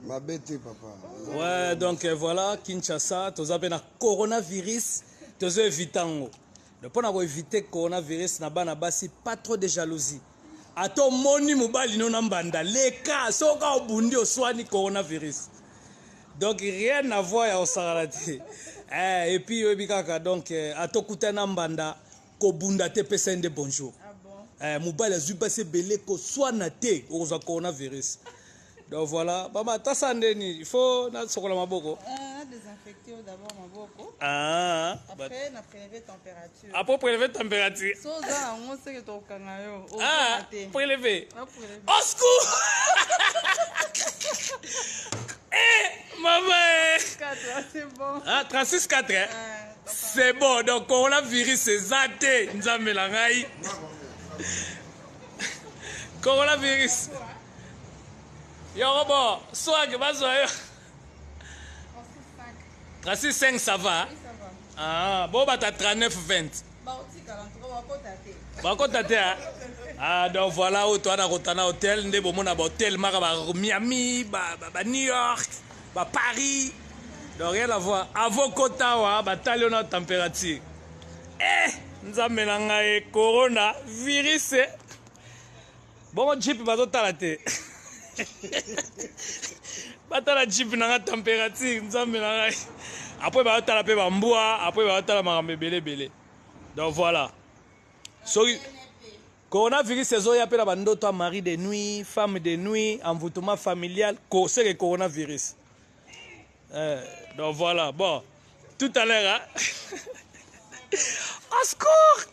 Mabe te papa. Ouais, donc euh, voilà, Kinshasa, toza pe na coronavirus, tozo éviter yango. Donc pona ko éviter coronavirus na bana basi, pas trop de jalousie. Ata omoni mobali no na mbanda, leka, soka obundi oswani coronavirus. Donc rien à voir ya kosakana te. Eh, et puis oyebi kaka donc euh, ata okutani na mbanda, kobunda te, pesa ye nde bonjour. Ah bon? Eh, mobali azwi basi ebele koswana te okozwa coronavirus. Donc voilà, mama tasa ndeni, il faut nasokola maboko. Ah, désinfecter d'abord maboko. Ah, Après, na prélever température. Après prélever température. So oza yango seke tokokanga yo. Ah, Ozonga te. prélever. Na prélever. Au secours! Eh, maman! Eh. 4, c'est bon. Ah, 36 4 hein? Ah, C'est bon, donc coronavirus eza te, Nzambe na ngai. Coronavirus. Yoko bon, swag bazwa yo. 36, 5. 36 5 ça va. Oui, ça va. Ah, bon bata 39 20. Baotikala en tout cas bakota te. Bakota te hein? Ah, donc voilà oyo toa na Rotana Hotel nde bomona ba hotel maka ba Miami, ba, ba, ba New York, ba Paris. Donc rien à voir. Avant kota awa batali yo na température. Eh, Nzambe na ngai corona virus. Bongo jeep bazotala te. Batala jeep na nga température Nzambe na ngai. Après bazotala pe ba mbwa, après bazotala makambo ebele ebele. Donc voilà. Soki coronavirus ezoya mpe na bandoto ya mari de nuit, femme de nuit, envoûtement familial, ko seke coronavirus. Eh, donc voilà, bon, tout à l'heure, hein? Au secours!